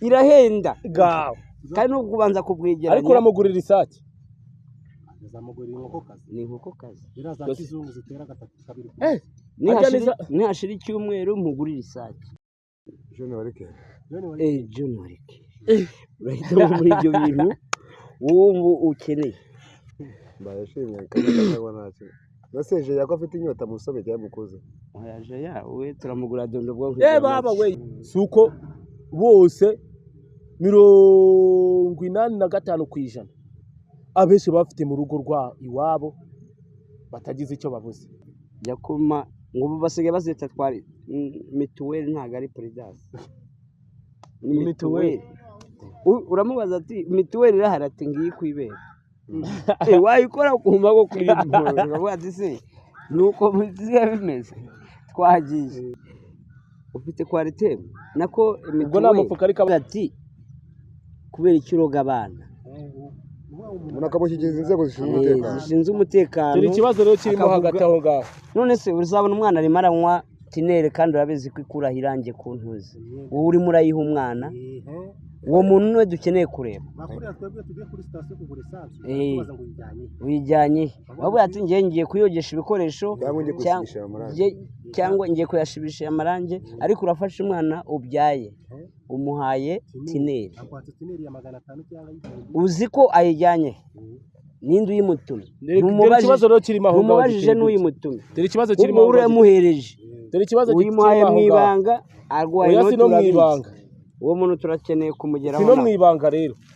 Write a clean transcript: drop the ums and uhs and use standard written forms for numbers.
Irahenda. Gawe. Kandi no kubanza kubwegeranya. Ariko uramugurira isake? Azamugurira inkokokazi. Ni inkokokazi. Ziriya za Yose. kizungu zitera gatatu kabiri ku Eh, harya Nihashira icyumweru mugurira isake. John Warike. John wari John Warike, urahitamo muri ibyo bintu wumva ukeneye. Mbaye shimwe kandi cyangwa ntacyo. Naseje yako afite inyota musome cyangwa mukuze. Oya, ya we turamugura dondo bwo. Eh, baba we, si uko bose 85% abenshi baba bafite mu rugo rwa iwabo batagize icyo babuze. Yakuma ngo ubu basigaye bazita twari mituweli, ntabwo ari Prudence, ni Ni mituweli. Mituweli. Uramubaza ati: "Mituweli irahari?" Ati: "Ngiyi kwibera." Wayikora ukumva ko kuyivura, uravuga ati: "Se nuko bisigaye bimeze?" Twagiye ufite Coartem nako. Ubwo nta Mituweli. mufuka ariko Ati: "Kubera icyo uroga abana?" Umuntu akamushyikiriza inzego zishinzwe umutekano. Zishinzwe umutekano. Dore ikibazo rero kirimo hagati aho ngaho. None se uzabona umwana arimo aranywa tinere, kandi urabizi ko ikuraho irangi ku ntuzi, wowe urimo urayiha umwana? Uwo muntu niwe dukeneye kureba. Bakuriya twebwe tugiye kuri sitasiyo kugura esanse, tubaza ngo uyijyanye he? Uyijyanye he? Bavuga ati: "Ngiye kuyogesha ibikoresho." Cyangwa ngiye kuyisibisha amarangi. Cyangwa ngiye kuyashibisha amarangi, ariko urafashe umwana ubyaye umuhaye tineri. Akwatse tineri ya 500 cyangwa y'igihumbi. Uzi ko ayijyanye he? Ninde uyimutumye? Dore ikibazo rero kirimo aho ngaho Ntumubajije giteye gutya. n'uyimutumye. Dore ikibazo kirimo Ubwo aho ngaho uramuhereje, Dore ikibazo kirimo uyimuhaye aho mu ngaho. ibanga, arwaye Oya, si inoti no mu urabitse. ibanga. Uwo muntu turakeneye kumugeraho Si no mu nawe. ibanga rero.